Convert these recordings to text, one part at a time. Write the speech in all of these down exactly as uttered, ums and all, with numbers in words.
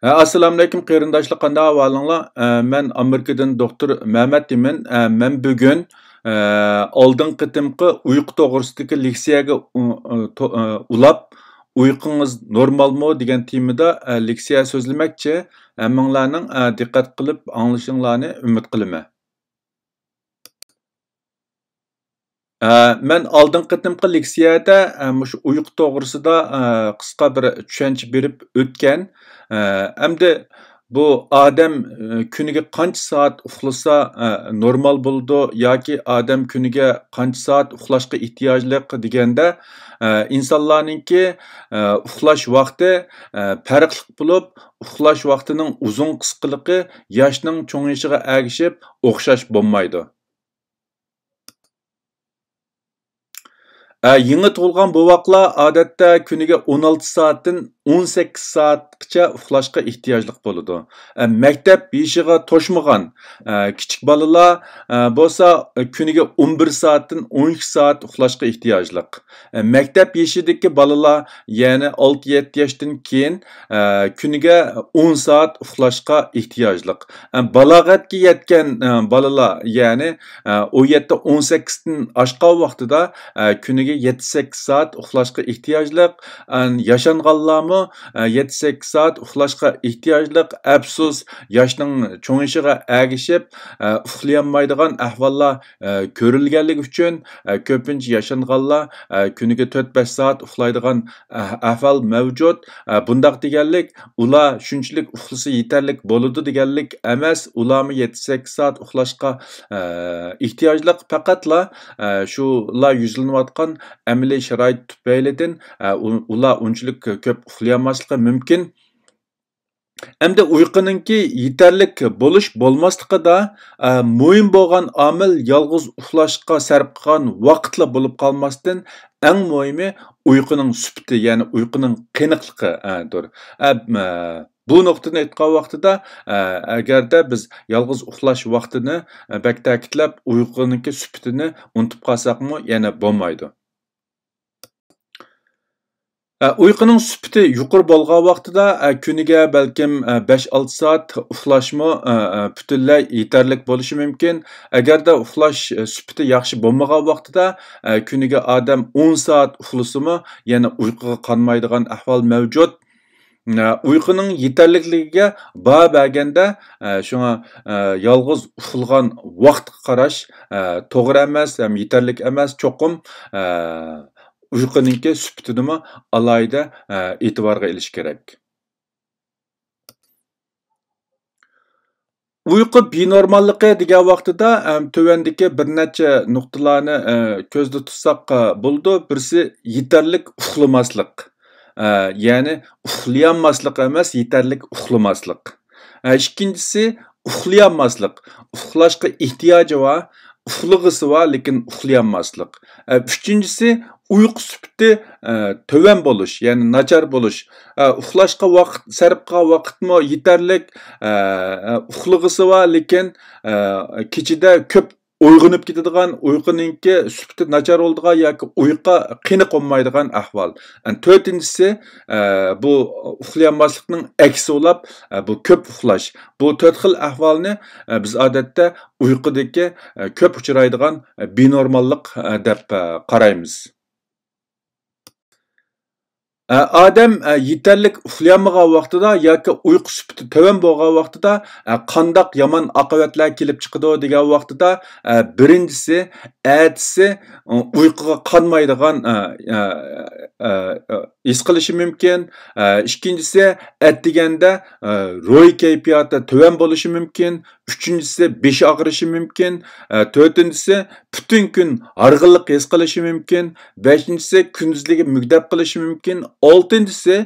ھە، ئەسسالامۇئەلەيكۇم قېرىنداشلار، قانداق ئەھۋالىڭلار؟ ئە، مەن ئامېرىكىدىن دوختۇر مەمەت دېمەن. ئە، مەن بۈگۈن، ئە، ئالدىنقى قېتىمقى ئۇيقۇ توغرىسىدىكى لېكسىيەگە ئۇ-، ئۇ-، تو-، ئە، ئۇلاپ، «ئۇيقۇڭىز نورمالمۇ؟» دېگەن تېمىدا، ئە، لېكسىيە سۆزلىمەكچى. ھەممىڭلارنىڭ، ئە، دىققەت قىلىپ ئاڭلىشىڭلارنى ئۈمىد قىلىمەن. ئە، مەن ئالدىنقى قېتىمقى لېكسىيەدە، ئە، مۇشۇ ئۇيقۇ توغرىسىدا، ئە، قىسقا بىر چۈشەنچە بېرىپ ئۆتكەن. ئە، ئەمدى بۇ ئادەم، ئە، كۈنىگە قانچە سائەت ئۇخلىسا، ئە، نورمال بولىدۇ ياكى ئادەم كۈنىگە قانچە سائەت ئۇخلاشقا ئېھتىياجلىق دېگەندە، ئە، ئىنسانلارنىڭكى، ئە، ئۇخلاش ۋاقتى، ئە، پەرقلىق بولۇپ، ئۇخلاش ۋاقتىنىڭ ئۇزۇن قىسقىلىقى ياشنىڭ چوڭىيىشىغا ئەگىشىپ ئوخشاش بولمايدۇ. ئە، يېڭى تۇغۇلغان بوۋاقلار ئادەتتە كۈنىگە ئون ئالتە سائەتتىن ئون سەككىز سائەتقىچە ئۇخلاشقا ئېھتىياجلىق بولىدۇ. ئە، مەكتەپ يېشىغا توشمىغان، ئە، كىچىك بالىلار، ئە، بولسا، ئە، كۈنىگە ئون بىر سائەتتىن ئون ئىككى سائەت ئۇخلاشقا ئېھتىياجلىق. ئە، مەكتەپ يېشىدىكى بالىلار، يەنى ئالتە يەتتە ياشتىن كېيىن، ئە، كۈنىگە ئون سائەت ئۇخلاشقا ئېھتىياجلىق. ئە، بالاغەتكە يەتكەن، ئە، بالىلار، يەنى، ئە، ئون يەتتە، ئون سەككىزدىن ئاشقان ۋاقتىدا، ئە، كۈنىگە يەتتە سەككىز سائەت ئۇخلاشقا ئېھتىياجلىق. ئە، ياشانغانلارمۇ، ئە، يەتتە سەككىز سائەت ئۇخلاشقا ئېھتىياجلىق. ئەپسۇس، ياشنىڭ چوڭىيىشىغا ئەگىشىپ، ئە، ئۇخلىيالمايدىغان ئەھۋاللار، ئە، كۆرۈلگەنلىكى ئۈچۈن، ئە، كۆپىنچە ياشانغانلار، ئە، كۈنىگە تۆت بەش سائەت ئۇخلايدىغان، ئە، ئەھۋال مەۋجۇت. ئە، بۇنداق دېگەنلىك، ئۇلار شۇنچىلىك ئۇخلىسا يېتەرلىك بولىدۇ دېگەنلىك ئەمەس، ئۇلارمۇ يەتتە سەككىز سائەت ئۇخلاشقا، ئە، ئېھتىياجلىق. پەقەتلا، ئە، شۇلار يۈزلىنىۋاتقان ئەمەلىي شارائىت تۈپەيلىدىن، ئە، ئۇ-، ئۇلار ئۇنچىلىك كۆپ ئۇخلىيالماسلىقى مۇمكىن. ئەمدى ئۇيقۇنىڭكى يېتەرلىك بولۇش بولماسلىقىدا، ئە، مۇھىم بولغان ئامىل يالغۇز ئۇخلاشقا سەرپ قىلغان ۋاقىتلا بولۇپ قالماستىن، ئەڭ مۇھىمى ئۇيقۇنىڭ سۈپىتى، يەنى ئۇيقۇنىڭ قېنىقلىقى، ئە، دۇر. ئە، ئە، بۇ نۇقتىنى ئېيتقان ۋاقتىدا، ئە، ئەگەردە بىز يالغۇز ئۇخلاش ۋاقتىنى، ئە، بەك تەكىتلەپ، ئۇيقۇنىڭكى سۈپىتىنى ئۇنتۇپ قالساقمۇ يەنە بولمايدۇ. ئە، ئۇيقۇنىڭ سۈپىتى يۇقىرى بولغان ۋاقتىدا، ئە، كۈنىگە بەلكىم، ئە، بەش ئالتە سائەت ئۇخلاشمۇ، ئە، ئە، پۈتۈنلەي يېتەرلىك بولۇشى مۇمكىن. ئەگەردە ئۇخلاش، ئە، سۈپىتى ياخشى بولمىغان ۋاقتىدا، ئە، كۈنىگە ئادەم ئون سائەت ئۇخلىسىمۇ، يەنە ئۇيقۇغا قانمايدىغان ئەھۋال مەۋجۇت. ئە، ئۇيقۇنىڭ يېتەرلىكلىكىگە باھا بەرگەندە، ئە، شۇڭا، ئە، يالغۇز ئۇخلىغان ۋاقىتقا قاراش، ئە، توغرا ئەمەس ھەم يېتەرلىك ئەمەس. چوقۇم، ئە، ئۇيقۇنىڭكى سۈپىتىنىمۇ ئالاھىدە، ئە، ئېتىبارغا ئېلىش كېرەك. ئۇيقۇ بىنورماللىقى دېگەن ۋاقتىدا، ئەم، تۆۋەندىكى بىر نەچچە نۇقتىلارنى، ئە، كۆزدە تۇتساق، ئە، بولىدۇ. بىرسى يېتەرلىك ئۇخلىماسلىق. ئە، يەنى ئۇخلىيالماسلىق ئەمەس، يېتەرلىك ئۇخلىماسلىق. ئە، ئىككىنچىسى ئۇخلىيالماسلىق. ئۇخلاشقا ئېھتىياجى بار، ئۇخلىغۇسى بار، لېكىن ئۇخلىيالماسلىق. ئە، ئۈچىنچىسى ئۇيقۇ سۈپىتى، ئە، تۆۋەن بولۇش، يەنى ناچار بولۇش. ئە، ئۇخلاشقا ۋاقىت سەرپ قىلغان ۋاقىتمۇ يېتەرلىك. ئە، ئە، ئۇخلىغۇسى بار، لېكىن، ئە، كېچىدە كۆپ ئويغىنىپ كېتىدىغان، ئۇيقۇنىڭكى سۈپىتى ناچار بولىدىغان ياكى ئۇيقۇ قېنىق بولمايدىغان ئەھۋال. ئەن تۆتىنچىسى، ئە، بۇ ئۇخلىيالماسلىقنىڭ ئەكسى بولاپ، ئە، بۇ كۆپ ئۇخلاش. بۇ تۆت خىل ئەھۋالنى، ئە، بىز ئادەتتە ئۇيقۇدىكى، ئە، كۆپ ئۇچرايدىغان، ئە، بىنورماللىق، ئە، دەپ، ئە، قارايمىز. ئە، ئادەم، ئە، يېتەرلىك ئۇخلىيالمىغان ۋاقتىدا ياكى ئۇيقۇ سۈپىتى تۆۋەن بولغان ۋاقتىدا، ئە، قانداق يامان ئاقىۋەتلەر كېلىپ چىقىدۇ دېگەن ۋاقتىدا، ئە، بىرىنچىسى، ئەتىسى، ئۇ، ئۇيقۇغا قانمايدىغان، ئە، ئە، ئە، ئە، ھېس قىلىشى مۇمكىن. ئە، ئىككىنچىسى، ئەتىگەندە، ئە، روھىي كەيپىياتى تۆۋەن بولۇشى مۇمكىن. ئۈچىنچىسى، بېشى ئاغرىشى مۇمكىن. ئە، تۆتىنچىسى، پۈتۈن كۈن ھارغىنلىق ھېس قىلىشى مۇمكىن. بەشىنچىسى، كۈندۈزلىرى مۈگدەپ قېلىشى مۇمكىن. ئالتىنچىسى،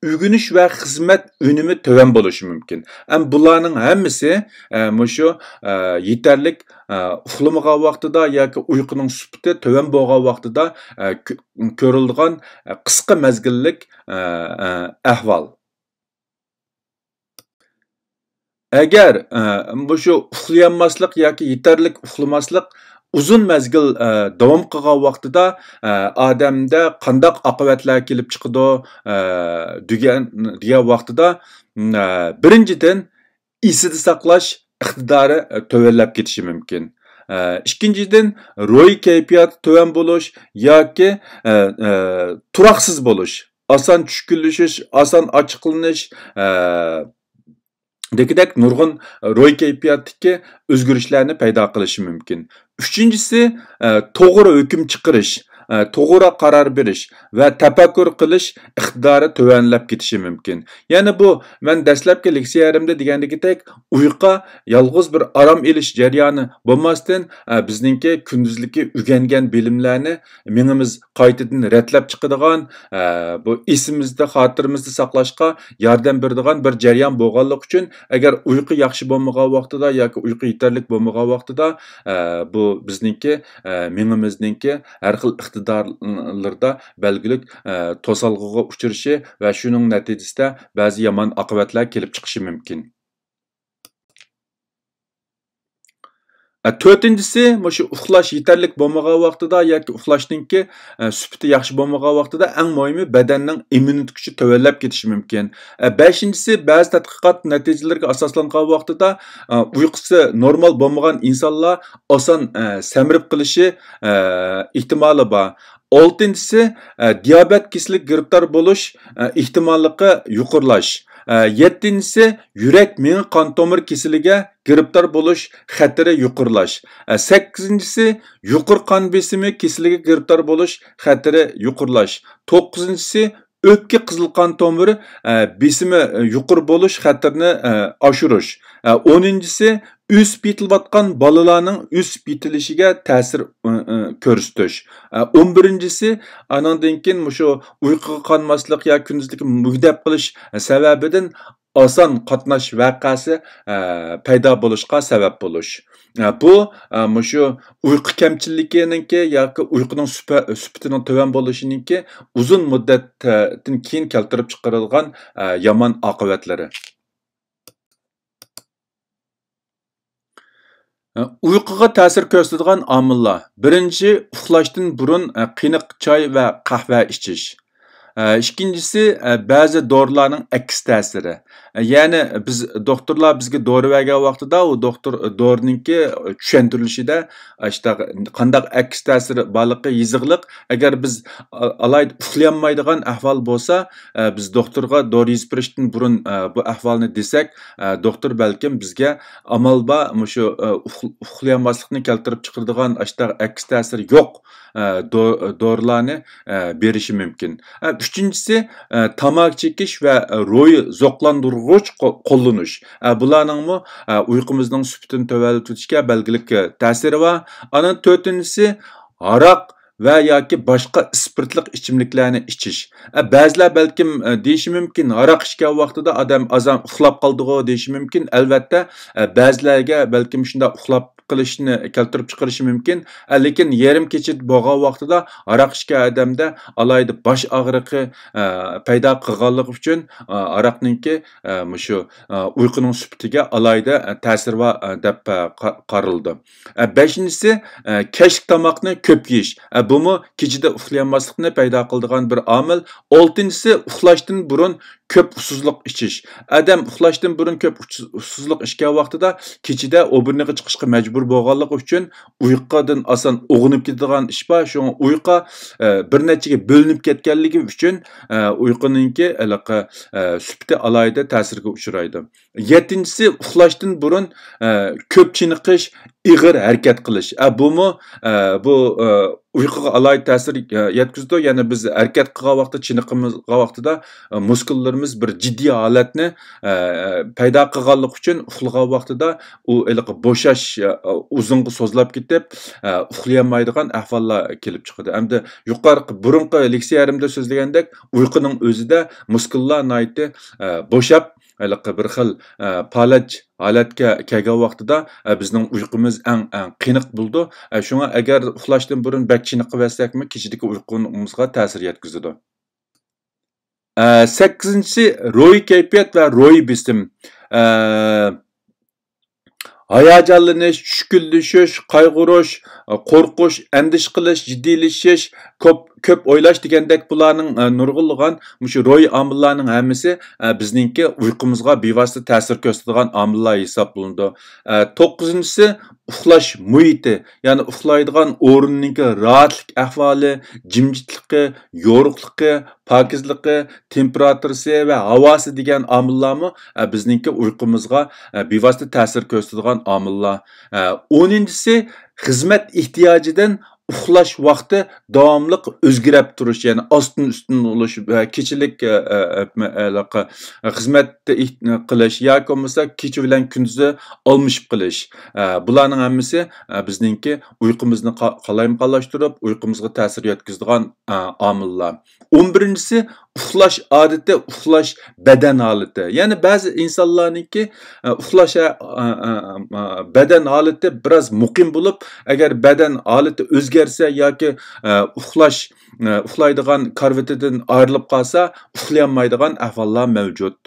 ئۆگىنىش ۋە خىزمەت ئۈنۈمى تۆۋەن بولۇشى مۇمكىن. ئەم، بۇلارنىڭ ھەممىسى، ئە، مۇشۇ، ئە، يېتەرلىك، ئە، ئۇخلىمىغان ۋاقتىدا ياكى ئۇيقۇنىڭ سۈپىتى تۆۋەن بولغان ۋاقتىدا، ئە، كۆ-، كۆرۈلىدىغان، ئە، قىسقا مەزگىللىك، ئە، ئە، ئەھۋال. ئەگەر، ئە، مۇشۇ ئۇخلىيالماسلىق ياكى يېتەرلىك ئۇخلىماسلىق ئۇزۇن مەزگىل، ئە، داۋام قىلغان ۋاقتىدا، ئە، ئادەمدە قانداق ئاقىۋەتلەر كېلىپ چىقىدۇ، ئە، دېگەن، دېگەن ۋاقتىدا، ئە، بىرىنچىدىن، ئېسىدە ساقلاش ئىقتىدارى، ئە، تۆۋەنلەپ كېتىشى مۇمكىن. ئە، ئىككىنچىدىن، روھىي كەيپىياتى تۆۋەن بولۇش ياكى، ئە، ئە، تۇراقسىز بولۇش، ئاسان چۈشكۈنلىشىش، ئاسان ئاچچىقلىنىش، ئە، دېگۈدەك نۇرغۇن روھىي كەيپىياتتىكى ئۆزگىرىشلەرنى پەيدا قىلىشى مۇمكىن. ئۈچىنچىسى، ئە، توغرا ھۆكۈم چىقىرىش، ئە، توغرا قارار بېرىش ۋە تەپەككۇر قىلىش ئىقتىدارى تۆۋەنلەپ كېتىشى مۇمكىن. يەنى بۇ مەن دەسلەپكى لېكسىيەلىرىمدە دېگەندىكىدەك، ئۇيقۇ يالغۇز بىر ئارام ئېلىش جەريانى بولماستىن، ئە، بىزنىڭكى كۈندۈزلۈكى ئۆگەنگەن بىلىملەرنى مېڭىمىز قايتىدىن رەتلەپ چىقىدىغان، ئە، بۇ ئېسىمىزدە، خاتىرىمىزدە ساقلاشقا ياردەم بېرىدىغان بىر جەريان بولغانلىقى ئۈچۈن، ئەگەر ئۇيقۇ ياخشى بولمىغان ۋاقتىدا ياكى ئۇيقۇ يېتەرلىك بولمىغان ۋاقتىدا، ئە، بۇ بىزنىڭكى، ئە، مېڭىمىزنىڭكى ھەر خىل ئىقتىدارلىرىدا بەلگىلىك، ئە، توسالغۇغا ئۇچرىشى ۋە شۇنىڭ نەتىجىسىدە بەزى يامان ئاقىۋەتلەر كېلىپ چىقىشى مۇمكىن. ئە، تۆتىنچىسى، مۇشۇ ئۇخلاش يېتەرلىك بولمىغان ۋاقتىدا ياكى ئۇخلاشنىڭكى، ئە، سۈپىتى ياخشى بولمىغان ۋاقتىدا ئەڭ مۇھىمى بەدەننىڭ ئىممۇنىتېت كۈچى تۆۋەنلەپ كېتىشى مۇمكىن. ئە، بەشىنچىسى، بەزى تەتقىقات نەتىجىلىرىگە ئاساسلانغان ۋاقتىدا، ئە، ئۇيقۇسى نورمال بولمىغان ئىنسانلار ئاسان، ئە، سەمرىپ قېلىشى، ئە، ئېھتىمالى بار. ئالتىنچىسى، ئە، دىيابېت كېسىلىگە گىرىپتار بولۇش، ئە، ئېھتىماللىقى يۇقىرىلاش. ئە، يەتتىنچىسى، يۈرەك مېڭە قان تومۇر كېسىلىگە گىرىپتار بولۇش خەتىرى يۇقىرىلاش. ئە، سەككىزىنچىسى، يۇقىرى قان بېسىمى كېسىلىگە گىرىپتار بولۇش خەتىرى يۇقىرىلاش. توققۇزىنچىسى، ئۆپكە قىزىل قان تومۇرى، ئە، بېسىمى، ئە، يۇقىرى بولۇش خەتىرىنى، ئە، ئاشۇرۇش. ئە، ئونىنچىسى، ئۆسۈپ يېتىلىۋاتقان بالىلارنىڭ ئۆسۈپ يېتىلىشىگە تەسىر، ئە، ئە، كۆرسىتىش. ئە، ئون بىرىنچىسى، ئانىڭدىن كېيىن مۇشۇ ئۇيقۇغا قانماسلىق يا كۈندۈزلۈكى مۈگدەپ قېلىش سەۋەبىدىن ئاسان قاتناش ۋەقەسى، ئە، پەيدا بولۇشقا سەۋەب بولۇش. ئە، بۇ، ئە، مۇشۇ ئۇيقۇ كەمچىللىكىنىڭكى ياكى ئۇيقۇنىڭ سۈپە-، سۈپىتىنىڭ تۆۋەن بولۇشىنىڭكى ئۇزۇن مۇددەتتىن كېيىن كەلتۈرۈپ چىقىرىدىغان، ئە، يامان ئاقىۋەتلىرى. ئۇيقۇغا تەسىر كۆرسىتىدىغان ئامىللار. بىرىنچى، ئۇخلاشتىن بۇرۇن، ئە، قېنىق چاي ۋە قەھۋە ئىچىش. ئە، ئىككىنچىسى، ئە، بەزى دورىلارنىڭ ئەكس تەسىرى. ئە، يەنى بىز دوختۇرلار بىزگە دورا بەرگەن ۋاقتىدا، ئۇ دوختۇر دورىنىڭكى چۈشەندۈرۈلۈشىدە، ئە، ئىشتە قانداق ئەكس تەسىرى بارلىقى يېزىقلىق. ئەگەر بىز ئا-، ئالايىتە ئۇخلىيالمايدىغان ئەھۋال بولسا، ئە، بىز دوختۇرغا دورا يېزىپ بېرىشتىن بۇرۇن، ئە، بۇ ئەھۋالنى دېسەك، ئە، دوختۇر بەلكىم بىزگە ئامال بار، مۇشۇ، ئە، ئۇخ-، ئۇخلىيالماسلىقنى كەلتۈرۈپ چىقىرىدىغان ئاشتاق ئەكس تەسىرى يوق، ئە، دو-، دورىلارنى، ئە، بېرىشى مۇمكىن. ئە، ئۈچىنچىسى، ئە، تاماكا چېكىش ۋە روھىي زوقلاندۇرغۇچ قو-، قوللىنىش. ئە، بۇلارنىڭمۇ، ئە، ئۇيقۇمىزنىڭ سۈپىتىنى تۆۋەنلىتىۋېتىشكە بەلگىلىك، ئە، تەسىرى بار. ئاندىن تۆتىنچىسى، ھاراق ۋە ياكى باشقا ئىسپىرتلىق ئىچىملىكلەرنى ئىچىش. ئە، بەزىلەر بەلكىم، ئە، دېيىشى مۇمكىن، ھاراق ئىچكەن ۋاقتىدا ئادەم ئازان ئۇخلاپ قالىدىغۇ دېيىشى مۇمكىن. ئەلۋەتتە، ئە، بەزىلەرگە بەلكىم شۇنداق ئۇخلاپ قېلىشنى كەلتۈرۈپ چىقىرىشى مۇمكىن. ئە، لېكىن يېرىم كېچىدە بولغان ۋاقتىدا ھاراق ئىچكەن ئادەمدە ئالاھىدە باش ئاغرىقى، ئە، پەيدا قىلغانلىقى ئۈچۈن، ئە، ھاراقنىڭكى، ئە، مۇشۇ، ئە، ئۇيقۇنىڭ سۈپىتىگە ئالاھىدە، ئە، تەسىرى بار، ئە، دەپ، ئە، قا-، قارىلىدۇ. ئە، بەشىنچىسى، ئە، كەچلىك تاماقنى كۆپ يېيىش. ئە، بۇمۇ كېچىدە ئۇخلىيالماسلىقنى پەيدا قىلىدىغان بىر ئامىل. ئالتىنچىسى، ئۇخلاشتىن بۇرۇن كۆپ ئۇسسۇزلۇق ئىچىش. ئادەم ئۇخلاشتىن بۇرۇن كۆپ ئۇسسۇز-، ئۇسسۇزلۇق ئىچكەن ۋاقتىدا كېچىدە ئوبورنىغا چىقىشقا مەجبۇر بولغانلىقى ئۈچۈن ئۇيقۇدىن ئاسان ئويغىنىپ كېتىدىغان ئىش بار. شۇڭا ئۇيقۇ، ئە، بىر نەچچىگە بۆلۈنۈپ كەتكەنلىكى ئۈچۈن، ئە، ئۇيقۇنىڭكى ھېلىقى، ئە، سۈپىتى ئالاھىدە تەسىرگە ئۇچرايدۇ. يەتتىنچىسى، ئۇخلاشتىن بۇرۇن، ئە، كۆپ چېنىقىش، ئېغىر ھەرىكەت قىلىش. ئە، بۇمۇ، ئە، بۇ، ئە، ئۇيقۇغا ئالاھىدە تەسىر، ئە، يەتكۈزىدۇ. يەنى بىز ھەرىكەت قىلغان ۋاقىتتا، چېنىقىدىغان ۋاقتىدا، ئە، مۇسكۇللىرىمىز بىر جىددىي ھالەتنى، ئە، پەيدا قىلغانلىقى ئۈچۈن ئۇخلىغان ۋاقتىدا ئۇ ھېلىقى بوشاش، ئە، ئۇزۇنغا سوزۇلۇپ كېتىپ، ئە، ئۇخلىيالمايدىغان ئەھۋاللار كېلىپ چىقىدۇ. ئەمدى يۇقىرىقى، بۇرۇنقى لېكسىيەلىرىمدە سۆزلىگەندەك، ئۇيقۇنىڭ ئۆزىدە مۇسكۇللار ناھايىتى، ئە، بوشاپ، ھېلىقى بىر خىل، ئە، پالەچ ھالەتكە كەلگەن ۋاقتىدا، ئە، بىزنىڭ ئۇيقۇمىز ئەڭ، ئەڭ قېنىق بولىدۇ. ئە، شۇڭا ئەگەر ئۇخلاشتىن بۇرۇن بەك چېنىقىۋەتسەكمۇ، كېچىدىكى ئۇيقۇمىزغا تەسىر يەتكۈزىدۇ. ئە، سەككىزىنچىسى، روھىي كەيپىيات ۋە روھىي بېسىم. ئە، ھاياجانلىنىش، چۈشكۈنلىشىش، قايغۇرۇش، قورقۇش، ئەندىشە قىلىش، جىددىيلىشىش، كۆپ، كۆپ ئويلاش دېگەندەك بۇلارنىڭ، ئە، نۇرغۇنلىغان مۇشۇ روھىي ئامىللارنىڭ ھەممىسى، ئە، بىزنىڭكى ئۇيقۇمىزغا بىۋاسىتە تەسىر كۆرسىتىدىغان ئامىللار ھېسابلىنىدۇ. ئە، توققۇزىنچىسى، ئۇخلاش مۇھىتى، يەنى ئۇخلايدىغان ئورۇننىڭكى راھەتلىك ئەھۋالى، جىمجىتلىقى، يورۇقلۇقى، پاكىزلىقى، تېمپېراتۇرىسى ۋە ھاۋاسى دېگەن ئامىللارمۇ، ئە، بىزنىڭكى ئۇيقۇمىزغا، ئە، بىۋاسىتە تەسىر كۆرسىتىدىغان ئامىللار. ئە، ئونىنچىسى، خىزمەت ئېھتىياجىدىن ئۇخلاش ۋاقتى داۋاملىق ئۆزگىرەپ تۇرۇش، يەنى ئاستىن ئۈستۈن بولۇش ۋە كېچىلىك، ئە، ئە، ئە، ئە، خىزمەتتە ئېھ-، قىلىش ياكى بولمىسا كېچە بىلەن كۈندۈزى ئالمىشىپ قېلىش. ئە، بۇلارنىڭ ھەممىسى، ئە، بىزنىڭكى ئۇيقۇمىزنى قا-، قالايمىقانلاشتۇرۇپ، ئۇيقۇمىزغا تەسىر يەتكۈزىدىغان، ئە، ئامىللار. ئون بىرىنچىسى، ئۇخلاش ئادىتى، ئۇخلاش بەدەن ھالىتى. يەنى بەزى ئىنسانلارنىڭكى، ئە، ئۇخلاش، ئە، ئە، ئە، بەدەن ھالىتى بىراز مۇقىم بولۇپ، ئەگەر بەدەن ھالىتى ئۆزگەرسە ياكى، ئە، ئۇخلاش، ئە، ئۇخلايدىغان كارىۋىتىدىن ئايرىلىپ قالسا، ئۇخلىيالمايدىغان ئەھۋاللار مەۋجۇت.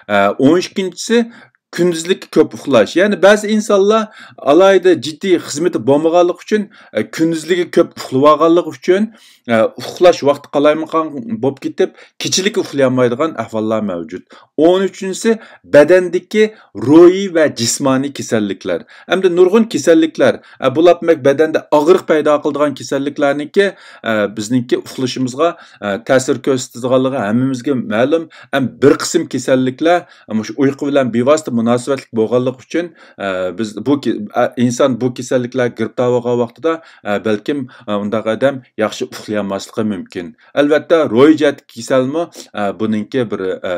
ئە، ئون ئىككىنچىسى، كۈندۈزلۈكى كۆپ ئۇخلاش. يەنى بەزى ئىنسانلار ئالاھىدە جىددىي خىزمىتى بولمىغانلىقى ئۈچۈن، ئە، كۈندۈزلۈكى كۆپ ئۇخلىۋالغانلىقى ئۈچۈن، ئە، ئۇخلاش ۋاقتى قالايمىقان بولۇپ كېتىپ، كېچىلىكى ئۇخلىيالمايدىغان ئەھۋاللار مەۋجۇت. ئون ئۈچىنچىسى، بەدەندىكى روھىي ۋە جىسمانىي كېسەللىكلەر. ئەمدى نۇرغۇن كېسەللىكلەر، ئە، بۇلار دېمەك بەدەندە ئاغرىق پەيدا قىلىدىغان كېسەللىكلەرنىڭكى، ئە، بىزنىڭكى ئۇخلىشىمىزغا، ئە، تەسىر كۆرسىتىدىغانلىقى ھەممىمىزگە مەلۇم. ھەم بىر قىسىم كېسەللىكلەر مۇشۇ ئۇيقۇ بىلەن بىۋاسىتە مۇناسىۋەتلىك بولغانلىقى ئۈچۈن، ئە، بىز بۇ كې-، ئە، ئىنسان بۇ كېسەللىكلەرگە گىرىپتار بولغان ۋاقتىدا، ئە، بەلكىم، ئە، ئۇنداق ئادەم ياخشى ئۇخلىيالماسلىقى مۇمكىن. ئەلۋەتتە، روھىي جەھەتتىكى كېسەلمۇ، ئە، بۇنىڭكى بىر، ئە،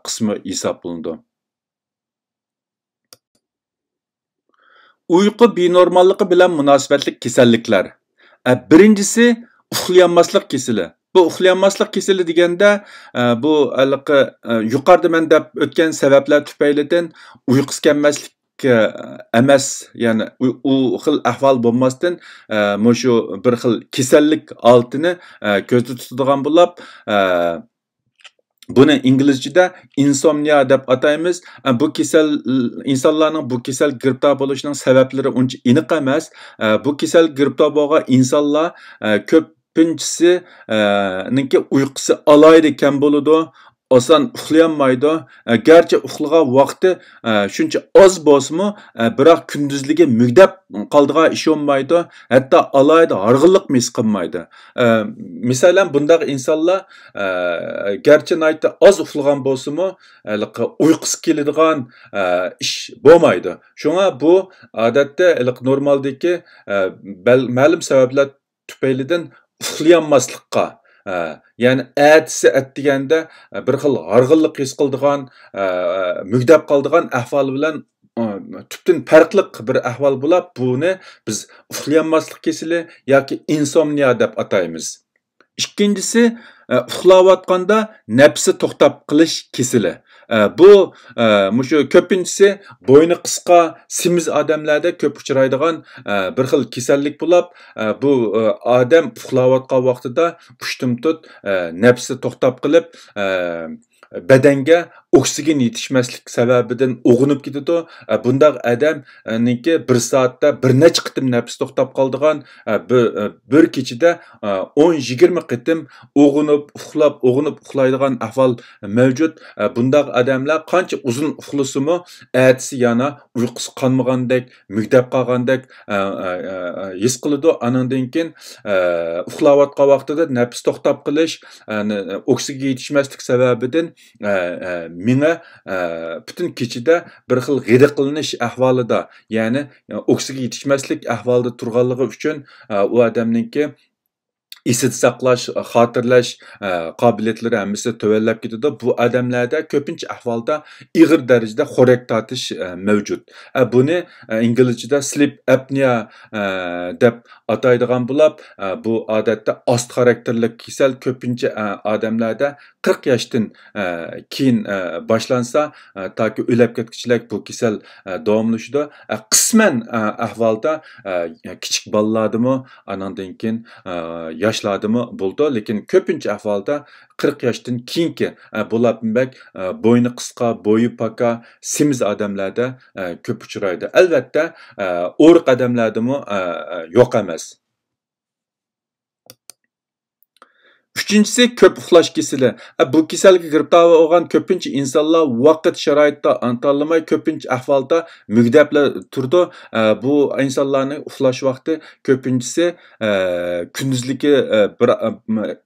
قىسمى ھېسابلىنىدۇ. ئۇيقۇ بىنورماللىقى بىلەن مۇناسىۋەتلىك كېسەللىكلەر. ئە، بىرىنچىسى، ئۇخلىيالماسلىق كېسىلى. بۇ ئۇخلىيالماسلىق كېسىلى دېگەندە، ئە، بۇ ھېلىقى، ئە، يۇقىرىدا مەن دەپ ئۆتكەن سەۋەبلەر تۈپەيلىدىن ئۇيقۇسى كەلمەسلىك، ئە، ئەمەس، يەنى ئۇ، ئۇ خىل ئەھۋال بولماستىن، ئە، مۇشۇ بىر خىل كېسەللىك ھالىتىنى، ئە، كۆزدە تۇتىدىغان بولۇپ، ئە، بۇنى ئىنگلىزچىدە ئىنسومنىيا دەپ ئاتايمىز. ئە، بۇ كېسەل، ئىنسانلارنىڭ بۇ كېسەلگە گىرىپتار بولۇشىنىڭ سەۋەبلىرى ئۇنچە ئېنىق ئەمەس. ئە، بۇ كېسەلگە گىرىپتار بولغان ئىنسانلار، ئە، كۆپىنچىسى، ئە، نىڭكى ئۇيقۇسى ئالاھىدە كەم بولىدۇ، ئاسان ئۇخلىيالمايدۇ. ئە، گەرچە ئۇخلىغان ۋاقتى، ئە، شۇنچە ئاز بولسىمۇ، ئە، بىراق كۈندۈزلۈكى مۈگدەپ قالىدىغان ئىشى بولمايدۇ، ھەتتا ئالاھىدە ھارغىنلىقمۇ ھېس قىلمايدۇ. ئە، مىسالەن، بۇنداق ئىنسانلار، ئە، گەرچە ناھايىتى ئاز ئۇخلىغان بولسىمۇ، ھېلىقى ئۇيقۇسى كېلىدىغان، ئە، ئىش بولمايدۇ. شۇڭا بۇ، ئادەتتە، ھېلىقى نورمالدىكى، ئە، بەل-، مەلۇم سەۋەبلەر تۈپەيلىدىن ئۇخلىيالماسلىققا، ئە، يەنى ئەتىسى ئەتىگەندە، ئە، بىر خىل ھارغىنلىق ھېس قىلىدىغان، ئە، مۈگدەپ قالىدىغان ئەھۋال بىلەن، ئە، تۈپتىن پەرقلىق بىر ئەھۋال بولاپ، بۇنى بىز ئۇخلىيالماسلىق كېسىلى ياكى ئىنسومنىيا دەپ ئاتايمىز. ئىككىنچىسى، ئە، ئۇخلاۋاتقاندا نەپىسى توختاپ قېلىش كېسىلى. ئە، بۇ، ئە، مۇشۇ كۆپىنچىسى بوينى قىسقا، سېمىز ئادەملەردە كۆپ ئۇچرايدىغان، ئە، بىر خىل كېسەللىك بولاپ، ئە، بۇ، ئە، ئادەم ئۇخلاۋاتقان ۋاقتىدا ئۇشتۇمتۇت، ئە، نەپىسى توختاپ قېلىپ، ئە، بەدەنگە ئوكسىگېن يېتىشمەسلىك سەۋەبىدىن ئوغۇنۇپ كېتىدۇ. ئە، بۇنداق ئادەمنىڭكى بىر سائەتتە بىر نەچچە قېتىم نەپىسى توختاپ قالىدىغان، ئە، بىر، ئە، بىر كېچىدە، ئە، ئون يىگىرمە قېتىم ئوغۇنۇپ، ئۇخلاپ، ئوغۇنۇپ ئۇخلايدىغان ئەھۋال مەۋجۇت. ئە، بۇنداق ئادەملەر قانچە ئۇزۇن ئۇخلىسىمۇ، ئەتىسى يەنە ئۇيقۇسى قانمىغاندەك، مۈگدەپ قالغاندەك، ئە، ئە، ئە، ھېس قىلىدۇ. ئانىڭدىن كېيىن، ئە، ئۇخلاۋاتقان ۋاقتىدا نەپىس توختاپ قېلىش، ئە، ئوكسىگېن يېتىشمەسلىك سەۋەبىدىن، ئە، ئە، مېڭە، ئە، پۈتۈن كېچىدە بىر خىل غىدىقلىنىش ئەھۋالىدا، يەنى، ئە، ئوكسىگېن يېتىشمەسلىك ئەھۋالىدا تۇرغانلىقى ئۈچۈن، ئە، ئۇ ئادەمنىڭكى ئېسىدە ساقلاش، خاتىرىلەش، ئە، قابىلىيەتلىرى ھەممىسى تۆۋەنلەپ كېتىدۇ. بۇ ئادەملەردە كۆپىنچە ئەھۋالدا ئېغىر دەرىجىدە خورەك تارتىش، ئە، مەۋجۇت. ئە، بۇنى، ئە، ئىنگلىزچىدە sleep apnea، ئە، دەپ ئاتايدىغان بولاپ، ئە، بۇ ئادەتتە ئاستا خاراكتېرلىك كېسەل، كۆپىنچە، ئە، ئادەملەردە قىرىق ياشتىن، ئە، كېيىن، ئە، باشلانسا، ئە، تاكى ئۆلۈپ كەتكۈچىلىك بۇ كېسەل، ئە، داۋاملىشىدۇ. ئە، قىسمەن، ئە، ئەھۋالدا، ئە، كىچىك بالىلاردىمۇ، ئانىڭدىن كېيىن، ئە، ياش ياشلاردىمۇ بولىدۇ، لېكىن كۆپىنچە ئەھۋالدا قىرىق ياشتىن كېيىنكى، ئە، بولۇپمۇ بەك، ئە، بوينى قىسقا، بويى پاكا، سېمىز ئادەملەردە، ئە، كۆپ ئۇچرايدۇ. ئەلۋەتتە، ئە، ئورۇق ئادەملەردىمۇ، ئە، ئە، يوق ئەمەس. ئۈچىنچىسى، كۆپ ئۇخلاش كېسىلى. ئە، بۇ كېسەلگە گىرىپتار بولغان كۆپىنچە ئىنسانلار ۋاقىت شارائىتتا تاللىماي، كۆپىنچە ئەھۋالدا مۈگدەپلا تۇرىدۇ. ئە، بۇ ئىنسانلارنىڭ ئۇخلاش ۋاقتى كۆپىنچىسى، ئە، كۈندۈزلۈكى، ئە، بىر، ئە،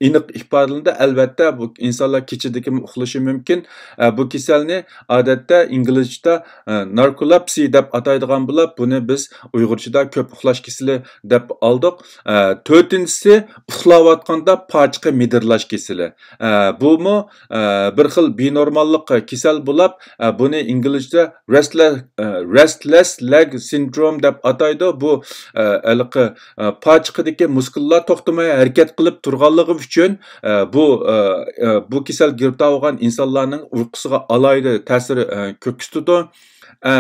ئېنىق ئىپادىلىنىدۇ. ئەلۋەتتە، بۇ ئىنسانلار كېچىدىكىمۇ ئۇخلىشى مۇمكىن. ئە، بۇ كېسەلنى ئادەتتە ئىنگلىزچىدا، ئە، ناركولېپسىيە دەپ ئاتايدىغان بولۇپ، بۇنى بىز ئۇيغۇرچىدا كۆپ ئۇخلاش كېسىلى دەپ ئالدۇق. ئە، تۆتىنچىسى، ئۇخلاۋاتقاندا پاچىقى مىدىرلاش كېسىلى. ئە، بۇمۇ، ئە، بىر خىل بىنورماللىق كېسەل بولۇپ، ئە، بۇنى ئىنگلىزچە رەستلە-، ئە، رەستلەس لەگ سىندروم دەپ ئاتايدۇ. بۇ، ئە، ھېلىقى، ئە، پاچىقىدىكى مۇسكۇللار توختىماي ھەرىكەت قىلىپ تۇرغانلىقى ئۈچۈن، ئە، بۇ، ئە، ئە، بۇ كېسەلگە گىرىپتار بولغان ئىنسانلارنىڭ ئۇيقۇسىغا ئالاھىدە تەسىر، ئە، كۆرسىتىدۇ. ئە،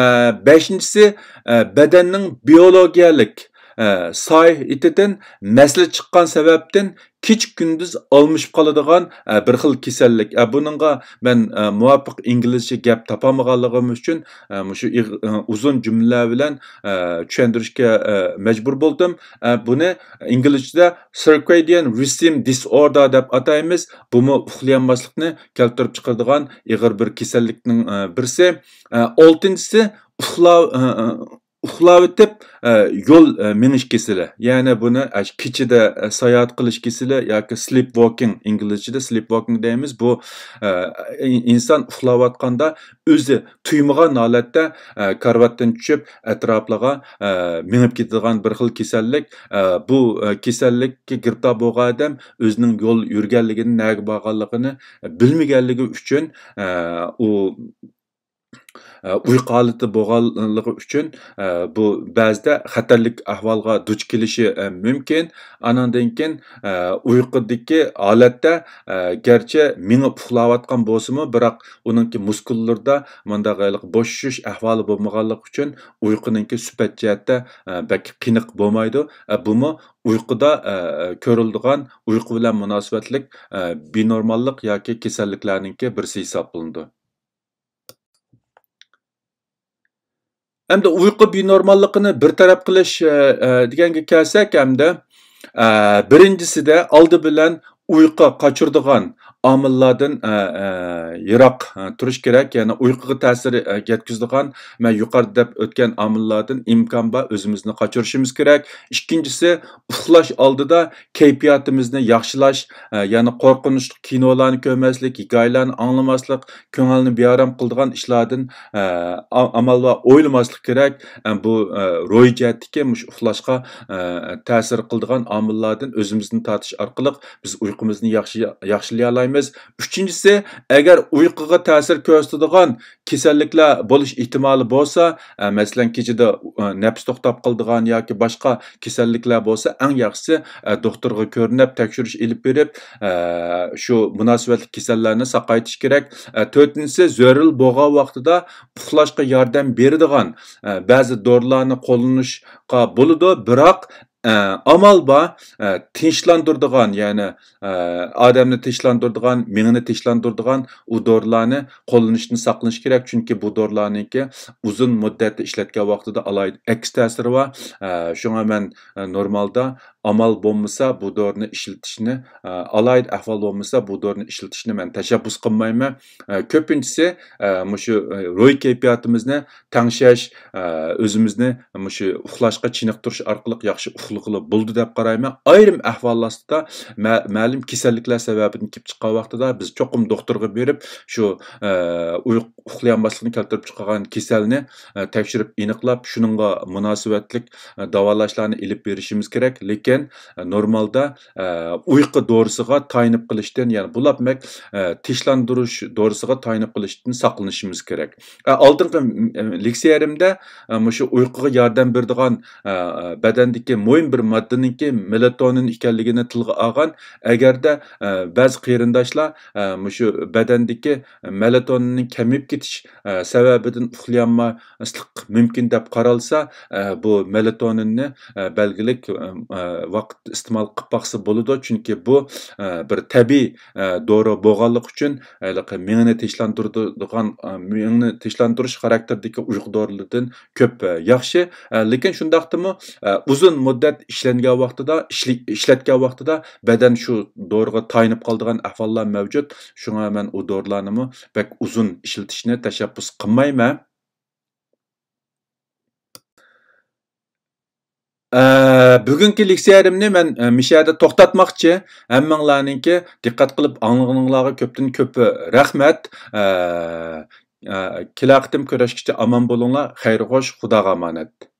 بەشىنچىسى، ئە، بەدەننىڭ بىيولوگىيەلىك، ئە، ساھىتىدىن مەسىلە چىققان سەۋەبتىن كېچە-كۈندۈز ئالمىشىپ قالىدىغان، ئە، بىر خىل كېسەللىك. ئە، بۇنىڭغا مەن، ئە، مۇۋاپىق ئىنگلىزچە گەپ تاپالمىغانلىقىم ئۈچۈن، ئە، مۇشۇ ئىغ-، ئە، ئۇزۇن جۈملىلەر بىلەن، ئە، چۈشەندۈرۈشكە، ئە، مەجبۇر بولدۇم. ئە، بۇنى ئىنگلىزچىدە circadian rhythm disorder دەپ ئاتايمىز. بۇمۇ ئۇخلىيالماسلىقنى كەلتۈرۈپ چىقىرىدىغان ئېغىر بىر كېسەللىكنىڭ، ئە، بىرسى. ئە، ئالتىنچىسى، ئۇخلا-، ئە، ئە، ئۇخلاۋېتىپ، ئە، يول، ئە، مېڭىش كېسىلى. يەنى بۇنى، ئە، كېچىدە، ئە، ساياھەت قىلىش كېسىلى ياكى sleep walking، ئىنگلىزچىدە sleep walking دەيمىز. بۇ، ئە، ئىن-، ئىنسان ئۇخلاۋاتقاندا ئۆزى تۇيمىغان ھالەتتە، ئە، كارىۋاتتىن چۈشۈپ، ئەتراپلىغا، ئە، مېڭىپ كېتىدىغان بىر خىل كېسەللىك. ئە، بۇ، ئە، كېسەللىككە گىرىپتار بولغان ئادەم ئۆزىنىڭ يول يۈرگەنلىكىنى، نەگە بارغانلىقىنى بىلمىگەنلىكى ئۈچۈن، ئە، ئۇ، ئە، ئۇيقۇ ھالىتى بولغانلىقى ئۈچۈن، ئە، بۇ بەزىدە خەتەرلىك ئەھۋالغا دۇچ كېلىشى، ئە، مۇمكىن. ئانىڭدىن كېيىن، ئە، ئۇيقۇدىكى ھالەتتە، ئە، گەرچە مېڭىپ ئۇخلاۋاتقان بولسىمۇ، بىراق ئۇنىڭكى مۇسكۇللىرىدا مۇنداق ھېلىقى بوشىشىش ئەھۋالى بولمىغانلىقى ئۈچۈن ئۇيقۇنىڭكى سۈپەت جەھەتتە، ئە، بەك قېنىق بولمايدۇ. ئە، بۇمۇ ئۇيقۇدا، ئە، كۆرۈلىدىغان ئۇيقۇ بىلەن مۇناسىۋەتلىك، ئە، بىنورماللىق ياكى كېسەللىكلەرنىڭكى بىرسى ھېسابلىنىدۇ. ئەمدى ئۇيقۇ بىنورماللىقىنى بىر تەرەپ قىلىش، ئە، ئە، دېگەنگە كەلسەك، ئەمدى، ئە، بىرىنچىسىدە ئالدى بىلەن ئۇيقۇ قاچۇرىدىغان ئامىللاردىن، ئە، ئە، يىراق، ئە، تۇرۇش كېرەك. يەنى ئۇيقۇغا تەسىر، ئە، يەتكۈزىدىغان، مەن يۇقىرىدا دەپ ئۆتكەن ئامىللاردىن ئىمكان بار ئۆزىمىزنى قاچۇرۇشىمىز كېرەك. ئىككىنچىسى، ئۇخلاش ئالدىدا كەيپىياتىمىزنى ياخشىلاش، ئە، يەنى قورقۇنچلۇق كىنولارنى كۆرمەسلىك، ھېكايىلەرنى ئاڭلىماسلىق، كۆڭۈلنى بىئارام قىلىدىغان ئىشلاردىن، ئە، ئا-، ئامال بار ئويلىماسلىق كېرەك. ئە، بۇ، ئە، روھىي جەھەتتىكى مۇشۇ ئۇخلاشقا، ئە، تەسىر قىلىدىغان ئامىللاردىن ئۆزىمىزنى تارتىش ئارقىلىق بىز ئۇيقۇمىزنى ياخشى، ياخشىلىيالايمىز. ئۈچىنچىسى، ئەگەر ئۇيقۇغا تەسىر كۆرسىتىدىغان كېسەللىكلەر بولۇش ئېھتىمالى بولسا، ئە، مەسىلەن، كېچىدە، ئە، نەپىس توختاپ قالىدىغان ياكى باشقا كېسەللىكلەر بولسا، ئەڭ ياخشىسى، ئە، دوختۇرغا كۆرۈنۈپ، تەكشۈرۈش ئېلىپ بېرىپ، ئە، شۇ مۇناسىۋەتلىك كېسەللەرنى ساقايتىش كېرەك. ئە، تۆتىنچىسى، زۆرۈر بولغان ۋاقتىدا ئۇخلاشقا ياردەم بېرىدىغان، ئە، بەزى دورىلارنى قوللىنىشقا بولىدۇ، بىراق، ئە، ئامال بار، ئە، تىنچلاندۇرىدىغان، يەنى، ئە، ئادەمنى تىنچلاندۇرىدىغان، مېڭىنى تىنچلاندۇرىدىغان ئۇ دورىلارنى قوللىنىشتىن ساقلىنىش كېرەك، چۈنكى بۇ دورىلارنىڭكى ئۇزۇن مۇددەتتە ئىشلەتكەن ۋاقتىدا ئالاھىدە ئەكس تەسىرى بار. ئە، شۇڭا مەن، ئە، نورمالدا ئامال بولمىسا بۇ دورىنى ئىشلىتىشنى، ئە، ئالاھىدە ئەھۋال بولمىسا بۇ دورىنى ئىشلىتىشنى مەن تەشەببۇس قىلمايمەن. ئە، كۆپىنچىسى، ئە، مۇشۇ، ئە، روھىي كەيپىياتىمىزنى تەڭشەش، ئە، ئۆزىمىزنى مۇشۇ ئۇخلاشقا چېنىقتۇرۇش ئارقىلىق ياخشى ئۇخلىغىلى بولىدۇ دەپ قارايمەن. ئايرىم ئەھۋال ئاستىدا مە-، مەلۇم كېسەللىكلەر سەۋەبىدىن كېلىپ چىققان ۋاقتىدا بىز چوقۇم دوختۇرغا بېرىپ، شۇ، ئە، ئۇيق-، ئۇخلىيالماسلىقنى كەلتۈرۈپ چىقارغان كېسەلنى، ئە، تەكشۈرۈپ ئېنىقلاپ، شۇنىڭغا مۇناسىۋەتلىك، ئە، داۋالاشلارنى ئېلىپ بېرىشىمىز كېرەك. لېكىن، ئە، نورمالدا، ئە، ئۇيقۇ دورىسىغا تايىنىپ قېلىشتىن، يەنى بۇلاپ مەك، ئە، تىنچلاندۇرۇش دورىسىغا تايىنىپ قېلىشتىن ساقلىنىشىمىز كېرەك. ئە، ئالدىنقى، ئە، لېكسىيەلىرىمدە، ئە، مۇشۇ ئۇيقۇغا ياردەم بېرىدىغان، ئە، بەدەندىكى مۇھىم بىر ماددىنىڭكى مېلاتونىن ئىكەنلىكىنى تىلغا ئالغان. ئەگەردە، ئە، بەزى قېرىنداشلار، ئە، مۇشۇ بەدەندىكى مېلاتونىننىڭ كېمىيىپ كېتىش، ئە، سەۋەبىدىن ئۇخلىيالماسلىق مۇمكىن دەپ قارالسا، ئە، بۇ مېلاتونىننى، ئە، بەلگىلىك، ئە، ئە، ۋاقىت ئىستېمال قىلىپ باقسا بولىدۇ، چۈنكى بۇ، ئە، بىر تەبىئىي، ئە، دورا بولغانلىقى ئۈچۈن، ھېلىقى مېڭىنى تىنچلاندۇرىدىغان، ئە، مېڭىنى تىنچلاندۇرۇش خاراكتېرىدىكى ئۇيقۇ دورىلىرىدىن كۆپ، ئە، ياخشى. ئە، لېكىن شۇنداقتىمۇ، ئە، ئۇزۇن مۇددەت ئىشلەنگەن ۋاقتىدا، ئىشلە-، ئىشلەتكەن ۋاقتىدا بەدەن شۇ دورىغا تايىنىپ قالىدىغان ئەھۋاللار مەۋجۇت. شۇڭا مەن ئۇ دورىلارنىمۇ بەك ئۇزۇن ئىشلىتىشنى تەشەببۇس قىلمايمەن. ئە، بۈگۈنكى لېكسىيەمنى مەن، ئە، مىشەدە توختاتماقچى. ھەممىڭلارنىڭكى دىققەت قىلىپ ئاڭلىغىنىڭلارغا كۆپتىن كۆپ رەھمەت. ئە، ئە، كېلەر قېتىم كۆرۈشكىچە ئامان بولۇڭلار. خەير خوش، خۇداغا ئامانەت.